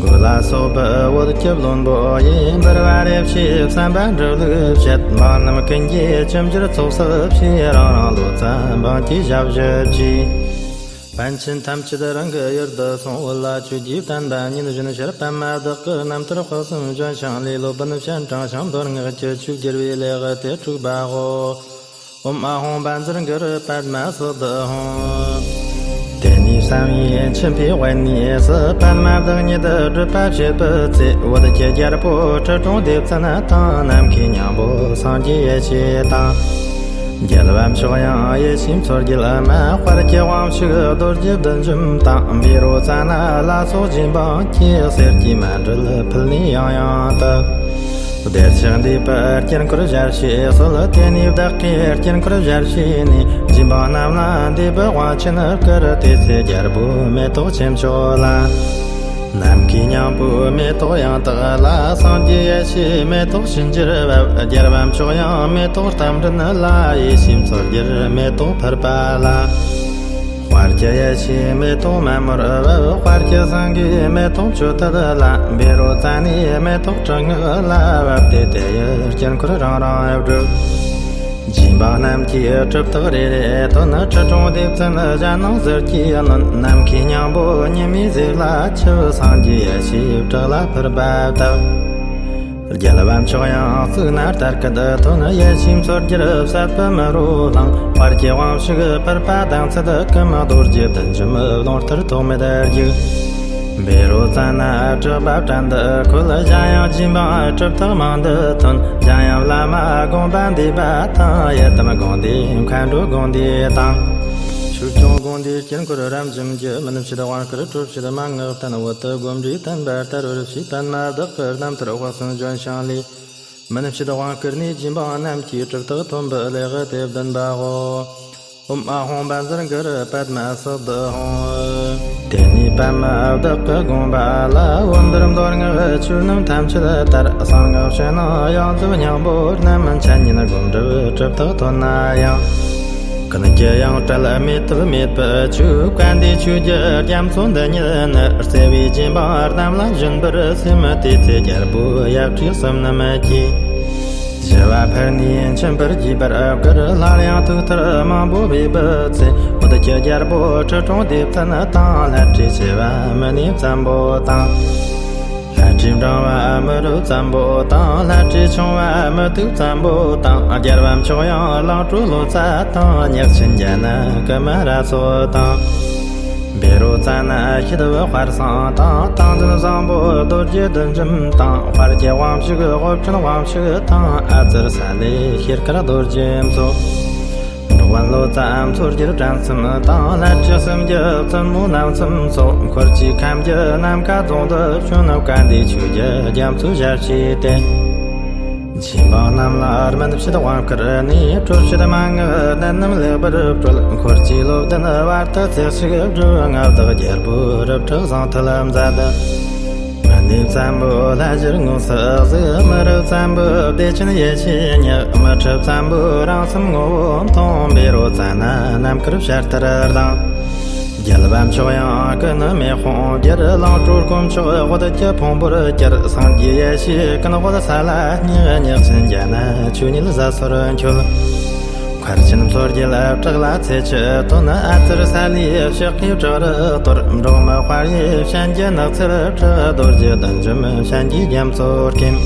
འགོས་ལ་སོགས་པའི་བོད་ཀྱི་བློན་པོ་ཡིས། འབུལ་བ་རེ་ཞིག་བསམ་པ་འགྲུབ་ལུགས་བཤད། འབངས་རྣམས་ཀུན་གྱིས་ཅི་འབྱོར་ཚོགས་སུ་བྱས། རང་རང་ལོ་ཙཱ་འབངས་ཀྱི་ཞབས་ཞུ་བྱས། པཎ་ཆེན་ཐམས་ཅད་རང་གི་ཡུལ་དུ་སོང་། བོད་ལ་ཆོས་ཀྱི་བསྟན་པ་ཉིན་བཞིན་ཤར། པདྨ་བདག་གི་རྣམ་ཐར་དཔག་བསམ་ལྗོན་ཤིང་ལས། སློབ་དཔོན་སྤྱན་དྲངས་ཤིང་མདོ་སྔགས་ཀྱི་ཆོས་བསྒྱུར་བའི་ལེའུ་སྟེ་དྲུག་པའོ། ཨོཾ་ཨཱཿཧཱུྃ་བཛྲ་གུ་རུ་པདྨ་སིདྡྷི་ཧཱུྃ། དེ་ནས་བསམ་ཡས་མཆིམས་ཕུའི་དབེན་གནས་སུ། པདྨ་བདག་ཉིད་སྒྲུབ་པ་བྱེད་པའི་ཚེ། བོད་ཀྱི་རྒྱལ་པོ་ཁྲི་སྲོང་ལྡེ་བཙན་དང་། ནམ་མཁའི་སྙིང་པོ་སངས་རྒྱས་ཡེ་ཤེས་དང་། རྒྱལ་བ་མཆོག་དབྱིངས་ཡེ་ཤེས་མཚོ་རྒྱལ་མ། དཔལ་གྱི་དབང་ཕྱུག་རྡོ་རྗེ་བདུད་འཇོམས་དང་། བཻ་རོ་ཙ་ན་ལ་སོགས་རྗེ་འབངས་ཀྱིས། གསེར་གྱི་མཎྜལ་ཕུལ་ནས་ཡང་ཡང་དུ། བདེར་ཆགས་འདས་པའི་དཀྱིལ་འཁོར་ཞལ་ཕྱེས་གསོལ། དེ་ནས་བདག་གིས་དཀྱིལ་འཁོར་ཞལ་ཕྱེས་ནས། རྗེ་འབངས་རྣམས་ལ་འདས་པའི་དབང་ཆེན་བསྐུར། དེ་ཚེ་རྒྱལ་པོའི་མེ་ཏོག་ཆེ་མཆོག་ལ། ནམ་མཁའི་སྙིང་པོའི་མེ་ཏོག་ཡང་དག་ལ། སངས་རྒྱས་ཡེ་ཤེས་མེ་ཏོག་བྱིན་གྱིས་བབས། རྒྱལ་བ་མཆོག་དབྱིངས་མེ་ཏོག་རྟ་མགྲིན་ལ། ཡེ་ཤེས་མཚོ་རྒྱལ་མེ་ཏོག་ཕུར་པ་ལ། དཔལ་གྱི་ཡེ་ཤེས་མེ་ཏོག་མ་མོར་བབས། དཔལ་གྱི་སེང་གེ་མེ་ཏོག་མཆོད་དད་ལ། བཻ་རོ་ཙ་ནའི་མེ་ཏོག་དྲག་སྔགས་ལ་བབས་ཏེ། དེ་ཡི་དཀྱིལ་འཁོར་རང་རང་བསྒྲུབས། རྗེ་འབངས་རྣམས་ཀྱིས་གྲུབ་རྟགས་རེ་རེ་བཏོན། ཁྲི་སྲོང་ལྡེ་བཙན་ཞྭ་ནང་ཟིལ་གྱིས་གནོན། ནམ་མཁའི་སྙིང་པོ་ཉི་མའི་ཟེར་ལ་ཆིབས། སངས་རྒྱས་ཡེ་ཤེས་བྲག་ལ་ཕུར་པ་བཏབ། རྒྱལ་བ་མཆོག་དབྱིངས་གཙུག་ན་ལྟར་སྐུ་ཐོན། ཡེ་ཤེས་མཚོ་རྒྱལ་བསད་པའི་མི་རོ་ལངས། དཔལ་གྱི་དབང་ཕྱུག་ཕུར་པ་དང་ཚད་བསྐུམ། རྡོ་རྗེ་བདུད་འཇོམས་རླུང་ལྟར་ཐོགས་མེད་རྒྱུག། བཻ་རོ་ཙ་ན་དྲེགས་པ་བྲན་དུ་འཁོལ། གཞན་ཡང་རྗེ་འབངས་གྲུབ་རྟགས་མང་དུ་ཐོན། འཇམ་དབྱངས་བླ་མ་དགོངས་པ་འདུས་པ་དང་། ཡི་དམ་དགོངས་འདུས་མཁའ་འགྲོ་དགོངས་འདུས་དང་། ཆོས་སྐྱོང་དགོངས་འདུས་དཀྱིལ་འཁོར་རབ་འབྱམས་ཀྱི། མི་ནུབ་བྱེད་དབང་བསྐུར་སྲོག་བྱེད་མན་ངག་བསྟན། བོད་དུ་སྒོམ་རིམ་བསྟན་པ་དར་བར་བྱས། པདྨ་བདག་གི་རྣམ་ཐར་དཔག་བསམ་ལྗོན་ཤིང་ལས། མི་ནུབ་བྱེད་དབང་བསྐུར་ནས་རྗེ་འབངས་རྣམས་ཀྱིས། གྲུབ་རྟགས་ཐོབ་པའི་ལེའུ་སྟེ་བདུན་པའོ། ཨོཾ་ཨཱཿཧཱུྃ་བཛྲ་གུ་རུ་པདྨ་སིདྡྷི་ཧཱུྃ། དེ་ནས་པདྨ་བདག་གི་དགོངས་པ་ལ། འོད་འདར་མདོ་སྔགས་ཆོས་རྣམས་ཐམས་ཅད་དར། གསང་སྔགས་ཕྱི་ནང་ཡང་དག་སྙིང་པོ་རྣམས། འཆད་ཉན་སྒོམ་སྒྲུབ་གྲུབ་རྟགས་ཐོན་ན་ཡང་། ཀུན་གྱི་དབྱིངས་བྲལ་མེད་ཐབས་མེད་པའི་ཆོས། བཀའ་འདུས་ཆོས་ཀྱི་རྒྱ་མཚོ་འདི་ཉིད་ནི། བརྩེ་བའི་རྗེ་འབངས་རྣམས་ལ་བྱིན་པར་སེམས། དེ་ཚེ་རྒྱལ་པོའི་ཡབ་ཁྲི་གསུམ་རྣམས་ཀྱིས། ཞི་བ་ཕུལ་ནས་མཆིམས་ཕུར་རྒྱས་པར་བསྐུལ། སླར་ཡང་ཐུགས་ཐར་མང་པོ་འབུལ་བའི་ཚེ། བོད་ཀྱི་རྒྱལ་པོ་ཁྲི་སྲོང་ལྡེ་བཙན་དང་། ལྷ་བྲིས་ཆེ་བ་མི་ནུབ་བཙན་པོ་དང་། ལྷ་བྲིས་འབྲིང་བ་མི་རུ་བཙན་པོ་དང་། ལྷ་བྲིས་ཆུང་བ་མུ་ཏིག་བཙན་པོ་དང་། རྒྱལ་བ་མཆོག་དབྱིངས་གླང་སྤྲུལ་ལོ་ཙཱ་དང་། ཉག་ཆེན་རྒྱ་ནག་ཀུ་མ་ར་སོགས་དང་། བཻ་རོ་ཙ་ན་ཤེལ་བུ་དཔལ་བཟང་དང་། ཏིང་འཛིན་བཟང་པོ་རྡོ་རྗེ་བདུད་འཇོམས་དང་། དཔལ་གྱི་དབང་ཕྱུག་ཨོ་རྒྱན་དབང་ཕྱུག་དང་། ཨ་ཙརྻ་ས་ལའི་ཤེལ་དཀར་རྡོ་རྗེ་མཚོ། འབྲོག་དབོན་ལོ་ཙཱ་མཚོ་རྒྱལ་བྲན་གསུམ་དང་། ལྷ་བྲིས་སེམས་རྒྱལ་བཙུན་མོ་རྣམ་གསུམ་སོགས། འཁོར་གྱིས་ཁམས་ཀྱི་ནམ་མཁའ་རྫོང་དུ་བྱོན། བཀའ་འདུས་ཆོས་ཀྱི་རྒྱ་མཚོ་ཞལ་ཕྱེས་ཏེ། རྗེ་འབངས་རྣམས་ལ་མི་ནུབ་བྱེད་དབང་བསྐུར་ནས། སྲོག་བྱེད་མན་ངག་གནད་རྣམས་ལེགས་པར་བཀྲོལ། འཁོར་གྱི་ལོ་ལྡན་བར་དུ་ཚེ་གཅིག་བསྒྲུབས། མངའ་བདག་རྒྱལ་པོའི་རབ་གྲགས་བཟང་ཐལ་མཛད། མི་ནུབ་བཙན་པོའི་ལྷ་བཞིར་དངོས་སུ་གཟིགས། མི་རུ་བཙན་པོའི་བདེ་ཆེན་ཡེ་ཤེས་ཉག་མི་ཁྲི་བཙན་པོའི་རང་སེམས་ངོ་བོ་མཐོང་། བཻ་རོ་ཙ་ན་རྣམ་དཀར་བྱ་ལྟར་ལྡང་། རྒྱལ་བ་མཆོག་དབྱིངས་ཀུན་ནས་མེ་དཔུང་བསྒྱུར། གླང་སྤྲུལ་དཀོན་མཆོག་དབུ་རྡུལ་གྱི་ཕུང་པོར་གྱུར། སངས་རྒྱས་ཡེ་ཤེས་ཀུན་དབུས་ས་ལ་བསྙེགས། ཉག་ཆེན་རྒྱ་ནག་ཆོས་ཉིད་ཟ་ཟོར་འཁྱོལ། མཁར་ཆེན་མཚོ་རྒྱལ་བྲག་ལ་ཚེ་ཆུ་བཏོན། ཨ་ཙརྻ་ས་ལའི་ཕྱག་གིས་བྲག་རི་གཏོར། འབྲོག་མི་དཔའ་ཡིས་གཤན་གྱི་ནགས་ཚལ་བྲི། རྡོ་རྗེ་བདུད་འཇོམས་གཤན་གྱི་རྒྱ་མཚོ་སྐེམ།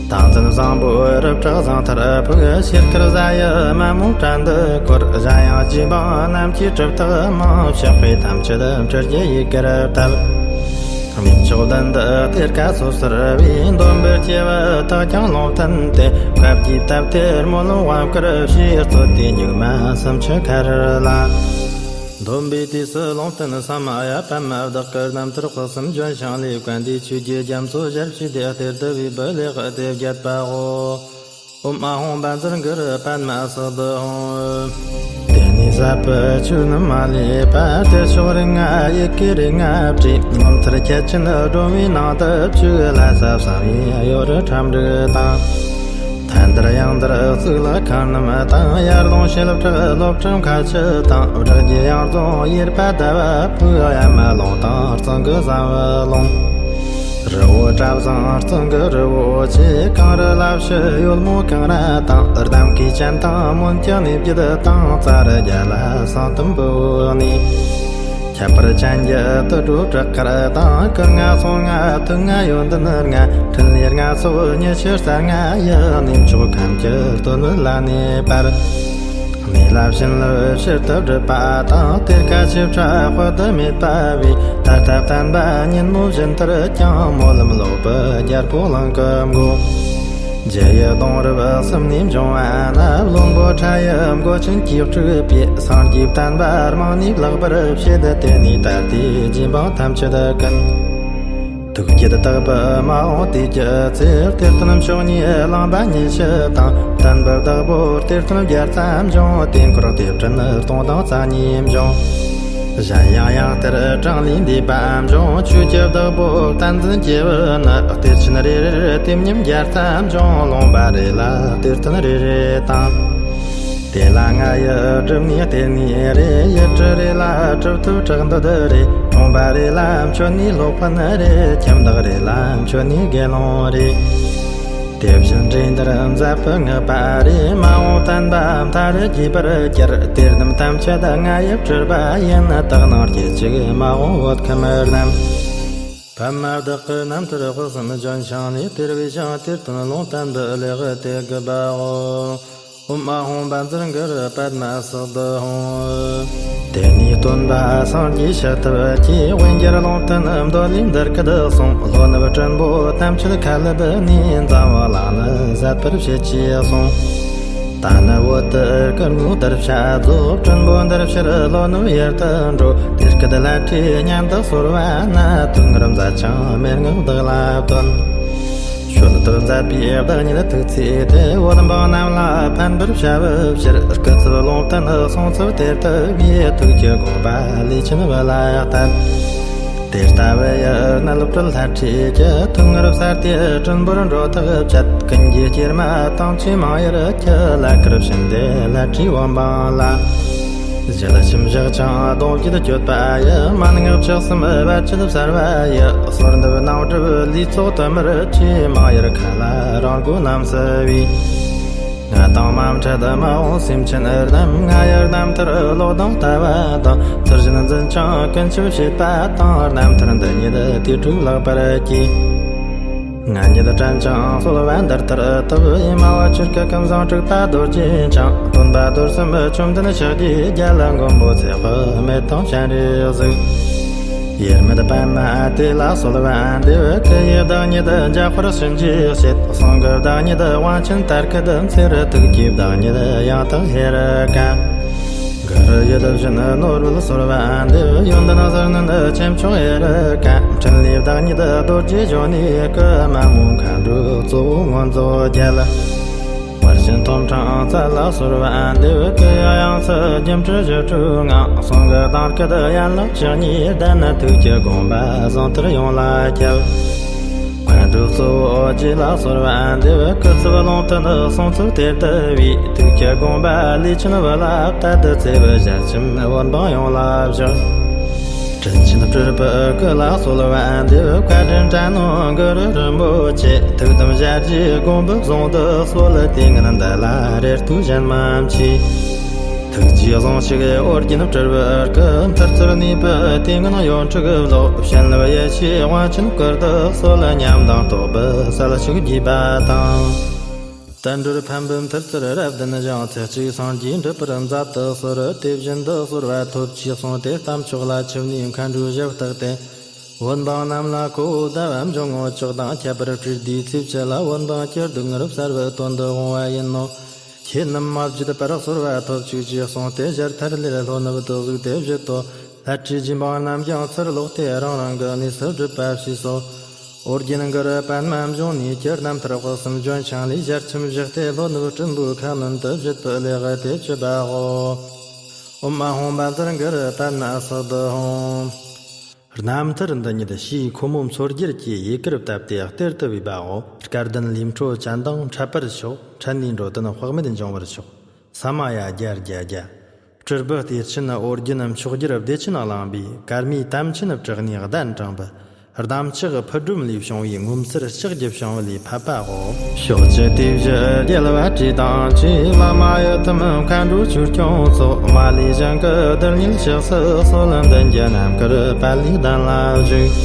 ཏིང་འཛིན་བཟང་པོའི་རབ་གྲགས་བཟང་ཐར་ཕུག་ཤེལ་དཀར་གཟའ་ཡི་མ་མོ་བྲན་དུ་འཁོལ། གཞན་ཡང་རྗེ་འབངས་རྣམས་ཀྱིས་གྲུབ་རྟགས་མང་། བཤགས་པས་ཐམས་ཅད་འཁྲུལ་གྱི་ཡི་གེར་བཏབ། རྨེ་མཆོག་ལྡན་དུ་གཏེར་ཁ་སོ་སོར་སྦས། འདོན་པའི་སྐྱེ་བོ་དག་ཀྱང་ལུང་བསྟན་ཏེ། བཀའ་བརྒྱུད་དེབ་ཐེར་སྨོན་ལམ་དབང་བསྐུར་བྱས། རྩོད་ལྡན་སྨྱུག་མ་སུམ་ཅུ་ཁ་རུ་ལ། འདོན་པའི་དུས་སུ་ལུང་བསྟན་ས་མ་ཡ། པདྨ་བདག་གི་རྣམ་ཐར་དཔག་བསམ་ལྗོན་ཤིང་ལས། བཀའ་འདུས་ཆོས་ཀྱི་རྒྱ་མཚོ་ཞལ་ཕྱེས་ཏེ། གཏེར་བསྡུ་བའི་པའི་ལེའུ་སྟེ་བརྒྱད་པའོ། ཨོཾ་ཨཱཿཧཱུྃ་བཛྲ་གུ་རུ་པདྨ་སིདྡྷི་ཧཱུྃ། དེ་ནས་ཟབ་པའི་ཆོས་རྣམས་མ་ལུས་པ། གཏེར་ཆོས་རིགས་ལྔ་ཡི་གེ་རིགས་ལྔ་བྲིས། ངོ་མཚར་ཁྱད་ཅན་སྒྲོམ་བུའི་ནང་དུ་བཅུག་ལྷ་ས་བསམ་ཡས་གཡོ་རུ་ཁྲ་འབྲུག་དང་། ཐད་འདར་ཡང་འདར་གཙུག་ལག་ཁང་རྣམས་དང་། ཡར་ལུང་ཞལ་ཕྲག་སློབ་གྲྭ་ཁ་ཆེ་དང་། བྲག་རྗེ་ཡང་རྫོང་ཡེར་པ་ཟླ་བ་ཕུག་ཡ་མ་ལུང་དང་། གཙང་གི་ཟམ་པ་ལུང་། རི་བོ་བྲག་བཟང་གཙང་གི་རི་བོ་ཆེ། གངས་རི་ལ་ཕྱི་ཡོལ་མོ་གངས་ར་དང་། གདམས་ཁའི་སྤྱན་དང་མོན་གྱི་གནས་བརྒྱད་དང་། ཙཱ་རི་རྒྱ་ལ་ཟངས་དུམ་བུ་ནས། ཁྱད་པར་ཅན་གྱི་དུད་འགྲོ་བྲག་དཀར་དང་། སྐུ་ལྔ་སོ་ལྔ་ཐུགས་ལྔ་ཡོན་ཏན་ལྔ། ཕྲིན་ལས་ལྔ་སོགས་ཉི་ཤུ་རྩ་ལྔ་ཡི། གནས་མཆོག་ཁམས་ཀྱི་སྟོད་ནས་བླ་ནས་བར། མེ་ལ་བྱིན་རླབས་ཕྱིར་དུ་སྒྲུབ་པ་དང་། གཏེར་ཁ་ཆིབས་ཕྲ་དཔག་ཏུ་མེད་པ་བས། ད་ལྟ་བསྟན་པ་ཉིན་མོ་བཞིན་དུ་ཀྱང་། སྨོན་ལམ་ལོག་པའི་རྒྱལ་པོ་གླིང་གི་མགོ། རྒྱལ་ཡུལ་གདུང་རབས་གསུམ་ནས་འབྱུང་བ་ན། བློན་པོ་ཁྲ་ཡི་མགོ་ཅན་གྱིས་སྤྲུལ་པའི། སངས་རྒྱས་བསྟན་པ་རྨང་ནས་བརླག་པར་བྱེད། དེ་ནས་ད་ལྟའི་རྗེ་འབངས་ཐམས་ཅད་ཀུན། ཐུགས་བསྐྱེད་དག་པའི་མ་འོངས་དུས་ཀྱི་ཚེ། གཏེར་སྟོན་མཆོག་ཉིད་གླིང་པ་ཉི་ཤུ་དང་། བསྟན་པའི་བདག་པོ་གཏེར་སྟོན་བརྒྱ་རྩ་འབྱུང་། དེ་འཁོར་གཏེར་སྟོན་སྟོང་དང་རྩ་གཉིས་འབྱུང་། གཞན་ཡང་ཡང་གཏེར་གྲངས་ལས་འདས་པ་འབྱུང་། ཆོས་ཀྱི་བདག་པོ་བསྟན་འཛིན་སྐྱེས་བུ་ནི། གཏེར་ཆེན་རེ་རེར་དེ་མཉམ་བརྒྱ་རྩ་འབྱུང་། ལུང་པ་རེ་ལ་གཏེར་སྟོན་རེ་རེ་དང་། དེ་ལ་ང་ཡི་སྒྲུབ་གནས་གཏེར་གནས་རེ། ཡུལ་གྲུ་རེ་ལ་གྲུབ་ཐོབ་གྲགས་འདོད་རེ། གྲོང་པ་རེ་ལ་མཆོད་གནས་སློབ་དཔོན་རེ། ཁྱིམ་བདག་རེ་ལ་མཆོད་གནས་དགེ་སློང་རེ། དེ་བཞིན་འདྲེ་འདིར་མཛད་པའི་བསྔགས་པ་རེ། མ་འོངས་བསྟན་པ་མཐའ་རུ་རྒྱས་པར་གྱུར། དེ་རྣམས་ཐམས་ཅད་ང་ཡིས་སྤྲུལ་པ་ཡིན། དག་སྣང་སྐྱེ་གཅིག་མ་འོངས་བོད་ཁམས་རྣམས། པདྨ་བདག་གི་རྣམ་ཐར་དཔག་བསམ་ལྗོན་ཤིང་ལས། གཏེར་བའི་ཞིང་གཏེར་སྟོན་ལུང་བསྟན་འདི་ལེགས་དེ་གི་པའོ། ཨོཾ་ཨཱཿཧཱུྃ་བཛྲ་གུ་རུ་པདྨ་སིདྡྷི་ཧཱུྃ། དེ་ནས་སྟོན་པ་སངས་རྒྱས་ཕྱག་ཐུབ་ཀྱིས། དབང་གྱུར་ལུང་བསྟན་མདོ་ལས་འདིར་སྐད་གསུངས། ལྷོ་ནུབ་སྲིན་པོ་ཐམས་ཅད་ཁ་ལུབ་ནས། འཛམ་བུ་གླིང་ནི་ཟད་པར་བྱེད་ཅེས་གསུངས། ད་ནི་བོད་དུ་སྐུ་དངོས་འདིར་ཕྱག་རྫོགས། སྲིན་པོ་འདིར་ཕྱིར་ལྷོ་ནུབ་ཡུལ་དུ་འགྲོ། དེ་སྐད་ལྷ་ཁྲིས་སྙན་དུ་གསོལ་བ་ན། ཐུགས་ངར་མཛད་ཅིང་མན་ངག་བདག་ལ་སྟོན། ཞོལ་དུ་མཛད་པའི་བདག་ཉིད་ཐུགས་བརྩེས་ཏེ། བོད་འབངས་རྣམས་ལ་ཕན་པར་བྱ་བའི་ཕྱིར། སྐུ་ཚབ་ལུང་བསྟན་གསུང་ཚབ་གཏེར་དུ་སྦས། ཐུགས་ཀྱི་དགོངས་པ་ལས་ཆེན་བུ་ལ་བསྟན། དེ་ལྟ་བུ་ཡི་གནད་སྤྲུལ་ལྷ་ཁྲིས་ཀྱི། ཐུགས་ངར་གསལ་ཏེ་སྲིན་པོར་འགྲོ་ཐག་བཅད། ཀུན་གྱི་སྐྱེལ་མ་དང་བཅས་མང་ཡུལ་གྱི། ལྷ་སྐུར་བྱིན་ཏེ་ལྷ་ཁྲིས་བོད་འབངས་ལ། ཞལ་ཆེམས་བཞག་ཅིང་གདུང་བརྒྱུད་བསྐྱོད་པ་ཡི། མན་ངག་བཅུ་གསུམ་བར་ཆད་བསལ་བ་ཡི། སོར་འདེབས་རྣམ་སྒྲུབ་ལུས་ཚོགས་དུ་མར་བྲིས། མང་ཡུལ་མཁའ་ལ་རང་མགོ་བསྣམས་སུ་བོས། ང་དང་མ་འཕྲད་མ་འོངས་སེམས་ཅན་རྣམས། ང་ཡི་རྣམ་ཐར་ཀློག་དང་ལྟ་བ་དང་། ཚུལ་བཞིན་འཛིན་ཅིང་ཀུན་ཁྱབ་བྱེད་པ་དང་། རྣམ་ཐར་འདི་ཉིད་དུས་དྲུག་ལེགས་པར་གྱིས། ང་ཉིད་དྲན་ཅིང་གསོལ་བ་འདི་ལྟར་བཏབ། ཨེ་མ་ཧོ། ཆོས་སྐུ་ཀུན་བཟང་དྲུག་པ་རྡོ་རྗེ་འཆང་། སྟོན་པ་རྡོར་གསུམ་བཅོམ་ལྡན་ཕྱག་རྒྱའི་རྒྱལ། མགོན་པོ་ཚེ་དཔག་མེད་དང་སྤྱན་རས་གཟིགས། དབྱེར་མེད་པདྨ་དེ་ལ་གསོལ་བ་འདེབས། སྐུ་ཡི་བདག་ཉིད་འཇའ་འཕར་ཕྱིན་ཆད་བྱེད། གསུང་གི་བདག་ཉིད་དབང་ཆེན་དར་སྐུད་འཚེར། ཐུགས་ཀྱི་བདག་ཉིད་ཡང་དག་ཧེ་རུ་ཀ། གུ་རུ་ཡིད་བཞིན་ནོར་བུ་ལ་གསོལ་བ་འདེབས། ཡོན་ཏན་གཟུགས་བརྙན་ཆེ་མཆོག་ཧེ་རུ་ཀ། འཕྲིན་ལས་བདག་ཉིད་རྡོ་རྗེ་གཞོན་ནུའི་སྐུ། མ་མོ་མཁའ་འགྲོའི་གཙོ་བོ་མངོན་མཛོད་རྒྱལ། དཔལ་ཆེན་ཐོབ་འཕྲང་རྩལ་ལ་གསོལ་བ་འདེབས། སྐུ་ཡི་དབྱངས་སུ་སྒྱུ་འཕྲུལ་བཞི་སྤྲོས་ངང་། གསུང་གི་གདངས་སྐད་ཡན་ལག་བཅུ་གཉིས་ལྡན། ཐུགས་ཀྱི་དགོངས་པ་ཟང་ཐལ་ཡོངས་ལ་ཁྱབ། མཁའ་འགྲོའི་གཙོ་བོ་རྗེ་ལ་གསོལ་བ་འདེབས། སྐུ་ཚབ་ལུང་བསྟན་གསུང་ཚུལ་གཏེར་དུ་བོས། ཐུགས་ཀྱི་དགོངས་པ་ལས་ཆེན་བུ་ལ་བསྟན། བརྩེ་བའི་ཞལ་ཆེམས་བོད་འབངས་ཡོངས་ལ་བཞག། དྲིན་ཆེན་སྤྲུལ་པའི་སྐུ་ལ་གསོལ་བ་འདེབས། བཀའ་དྲིན་དྲན་ནོ་གུ་རུ་རིན་པོ་ཆེ། ཐུགས་དམ་ཞལ་གྱི་དགོངས་པ་ཟུང་དུ་གསོལ། དེ་སྔོན་འདི་ལ་རེ་ལྟོས་གཞན་མ་མཆིས། ཐུགས་རྗེས་བཟུང་ཞིག་ཨོ་རྒྱན་སྤྲུལ་པའི་སྐུ། མཐར་ཚུར་གནས་པའི་དེ་སྔོན་ཡོངས་གྲགས་ལོ། བྱིན་རླབས་ཡེ་ཤེས་དབང་ཆེན་སྐུར་དུ་གསོལ། ཉམས་དང་རྟོགས་པའི་གསལ་ཞིང་རྒྱས་པ་དང་། བསྟན་འགྲོར་ཕན་པའི་མཐུ་རྩལ་རབ་ལྡན་ཞིང་། ཚེ་གཅིག་སངས་རྒྱས་འགྲུབ་པར་མཛད་དུ་གསོལ། དེ་བཞིན་དུ་གསོལ་བ་ཐོབ་ཅེས་གསུངས་ཏེ། རྟ་མཆོག་ལ་ཆིབས་ནས་མཁའ་འགྲོའི་ཞབས་བཏེགས་ཏེ། བོད་འབངས་རྣམས་ལ་ཁོ་བོ་ཟླ་བ་འཇོག་ངོ་ཅོག་དང་ཁྱད་པར་སྤྲུལ་དུས་ཚེ་ཕྱི་ལ་བོད་འབངས་ཀྱི་སྡུག་བསྔལ་བསལ་བའི་དོན་དུ་འོང་བ་ཡིན་ནོ། ཁྱེད་རྣམས་མ་བརྗེད་པར་གསོལ་བ་ཐོབ་ཅིག་ཅེས་གསུངས་ཏེ། ཞལ་ཐར་ལེར་ལྷོ་ནུབ་ཏུ་གཟིགས་ཏེ་བཞུད་དོ། ལྷ་ཁྲིའི་རྗེ་འབངས་རྣམས་ཀྱང་ཚུར་ལོག་སྟེ་རང་རང་གི་གནས་སུ་སྒྲུབ་པ་བྱས་སོ། ཨོ་རྒྱན་གུ་རུ་པདྨ་འབྱུང་གནས་ཀྱི་རྣམ་ཐར་དཔག་བསམ་ལྗོན་ཤིང་ལས་ཞལ་ཆེམས་བཞག་སྟེ། ལྷོ་ནུབ་སྲིན་པོའི་ཁ་གནོན་དུ་བཞུད་པའི་ལེགས་སྡེ་བཅུ་པའོ། ཨོཾ་ཨཱཿཧཱུྃ་བཛྲ་གུ་རུ་པདྨ་སིདྡྷི་ཧཱུྃ། རྣམ་ཐར་འདི་ཉིད་ཕྱིའི་ཁོ་མོ་མཚོ་རྒྱལ་གྱིས་ཡི་གེར་བཏབ་སྟེ་གཏེར་དུ་བོས་པའོ། སྐལ་ལྡན་ལུས་འཕྲོད་ཅན་དང་འཕྲད་པར་ཤོག། འཕྲད་ནས་འགྲོ་དོན་དཔག་མེད་འབྱུང་བར་ཤོག། ས་མ་ཡ་བརྒྱ་བརྒྱ་བརྒྱ། སྤྲུལ་པའི་གཏེར་ཆེན་ཨོ་རྒྱན་མཆོག་གྱུར་བདེ་ཆེན་གླིང་པས། ཀརྨའི་དམ་ཆེན་བྲག་ནས་གདན་དྲངས་པའི། གདམས་ཆགས་ཕུར་སྒྲོམ་ལས་བྱུང་བའི་ངོ་མཚར་ལྕགས་ཀྱུ་བྱིན་རླབས་ལས་ཕབ་པའོ། ཕྱོགས་བཅུ་དུས་བཞི་རྒྱལ་བ་སྲས་དང་བཅས། བླ་མ་ཡི་དམ་མཁའ་འགྲོ་ཆོས་སྐྱོང་སོགས། མ་ལུས་ཞིང་གི་རྡུལ་སྙེད་ཕྱག་འཚལ་གསོལ། མདུན་གྱི་རྣམ་དཀར་པད་ལས་གདན་ལ་བཞུགས།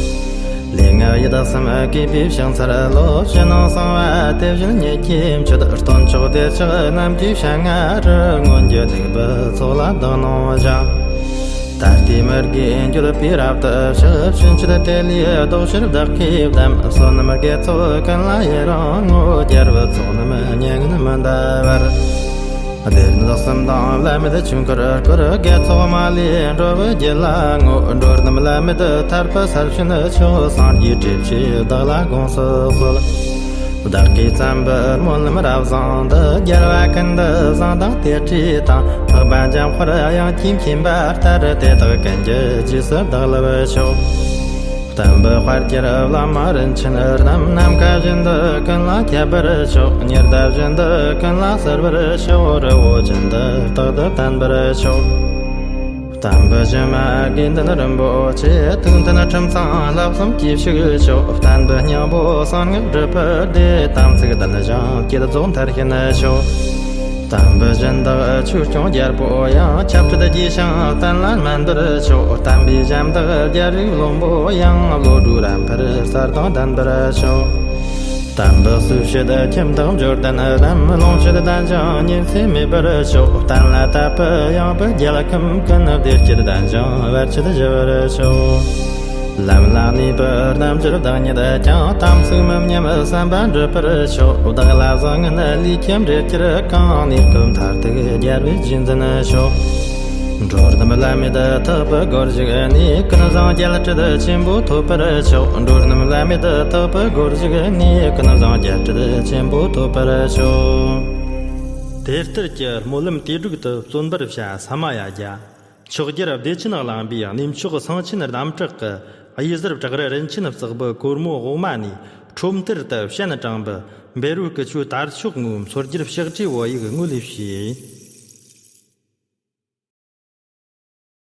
ལས་ངན་ཡི་དྭགས་སེམས་བསྐུས་པའི་ཕྱག་འཚལ་ལོ། ཕྱི་ནང་གསང་བ་དེ་བཞིན་ཉིད་ཀྱི་མཆོད། སྟོན་མཆོག་སྡེ་ལྕོགས་རྣམས་ཀྱི་ཞལ་སྔ་རུ། མངོན་གྱི་སྡིག་པའི་ཚོགས་ལ་བདག་སྣང་བྱ། ད་ལྟའི་མི་དགེ་འགྱོད་པས་རབ་ཏུ་ཕྱག་ཕྱིན་ཆད་དེ་ལས་ལྡོག་ཕྱིར་བདག་གིས་གདམས། བསོད་ནམས་དགེ་ཚོགས་ཀུན་ལ་ཡི་རང་ངོ་། རྒྱལ་བའི་ཚོགས་རྣམས་མྱ་ངན་མི་འདའ་བར། བདེ་གཤེགས་གསུམ་དང་བླ་མེད་ཆོས་འཁོར་བསྐོར། དགེ་ཚོགས་མ་ལུས་འགྲོ་བའི་རྒྱུད་ལ་བསྔོ། འགྲོ་རྣམས་བླ་མེད་ཐར་པའི་སར་ཕྱིན་ཤོག། སངས་རྒྱས་སྲས་ཆོས་བདག་ལ་དགོངས་སུ་གསོལ། བདག་གིས་བརྩམས་པའི་སྨོན་ལམ་རབ་བཟང་འདི། རྒྱལ་བ་ཀུན་ཏུ་བཟང་དང་དེ་འདྲའི་དང་། འཕགས་པ་འཇམ་དཔལ་དབྱངས་ཀྱིས་མཁྱེན་པ་ལྟར། དེ་དག་ཀུན་གྱི་རྗེས་སུ་བདག་སློབ་ཤོག། བསྟན་པའི་དཔལ་གྱུར་བླ་མ་རིན་ཆེན་རྣམས། ནམ་མཁའ་བཞིན་དུ་ཀུན་ལ་ཁྱབ་པར་ཤོག། ཉི་ཟླ་བཞིན་དུ་ཀུན་ལ་གསལ་བར་ཤོག། རི་བོ་བཞིན་དུ་རྟག་ཏུ་བརྟན་པར་ཤོག། བསྟན་པའི་སྒྱུ་མ་དགེ་འདུན་རིན་པོ་ཆེ། ཐུགས་མཐུན་ཁྲིམས་གཙང་བསླབ་གསུམ་གྱིས་ཕྱུག་ཤོག། བསྟན་པའི་སྙིང་པོ་གསང་སྔགས་སྒྲུབ་པའི་སྡེ། དམ་ཚིག་ལྡན་ཞིང་བསྐྱེད་རྫོགས་མཐར་ཕྱིན་ཤོག། བསྟན་པའི་སྦྱིན་བདག་ཆོས་སྐྱོང་རྒྱལ་པོ་ཡང་། ཆབ་སྲིད་རྒྱས་ཤིང་བསྟན་ལ་སྨན་པར་ཤོག། བསྟན་པའི་ཞབས་འདེགས་རྒྱལ་རིགས་བློན་པོ་ཡང་། བློ་གྲོས་རབ་འཕེལ་གསལ་དང་ལྡན་པར་ཤོག། བསྟན་པའི་སྲིད་ཕྱེད་ཁྱིམ་བདག་འབྱོར་ལྡན་རྣམས། ལོངས་སྤྱོད་ལྡན་ཞིང་ཉིན་མཚན་མེད་པར་ཤོག། བསྟན་ལ་དད་པའི་ཡངས་པའི་རྒྱལ་ཁམས་ཀུན། བདེ་སྐྱིད་ལྡན་ཞིང་བར་ཆད་ཞི་བར་ཤོག། ལམ་ལ་གནས་པའི་རྣམ་འགྱུར་བདག་ཉིད་ཀྱང་། དམ་ཚིག་མི་ཉམས་བསམ་པ་འགྲུབ་པར་ཤོག། བདག་ལ་བཟང་ངན་ལུས་ཁྱིམ་རེ་སྐྱེར་གང་། གནས་སྐབས་མཐར་ཐུག་རྒྱལ་བའི་རྗེས་འཛིན་ཤོག། འགྲོ་རྣམས་བླ་མེད་ཐེག་པའི་སྒོར་ཞུགས་ནས། ཀུན་བཟང་རྒྱལ་སྲིད་ཆེན་པོ་ཐོབ་པར་ཤོག། འགྲོ་རྣམས་བླ་མེད་ཐེག་པའི་སྒོར་ཞུགས་ནས། ཀུན་བཟང་རྒྱལ་སྲིད་ཆེན་པོ་ཐོབ་པར་ཤོག། དེ་ལྟར་གྱི་སྨོན་ལམ་དེ་དྲུག་ཏུ་བརྩོན་པར་བྱ། ས་མ་ཡ་བརྒྱ། མཆོག་གྱུར་བདེ་ཆེན་གླིང་པའི་གནས་མཆོག་གསང་ཆེན་རྣམ་གྲགས་ཀྱི་དབྱི་ཟུར་བྲག་རི་རིན་ཆེན་བརྩེགས་པའི་གོར་མོ་འོག་མ་ནས་ཁྲོམ་གཏེར་དུ་བྱོན་དྲངས་པའི་བཻ་རོ་ཀུ་ཆོའི་དར་ལྕོག་ངོའི་མཚོ་རྒྱལ་ཕྱག་བྲིས་བོད་ཡིག་ངོས་ལེན་བྱས།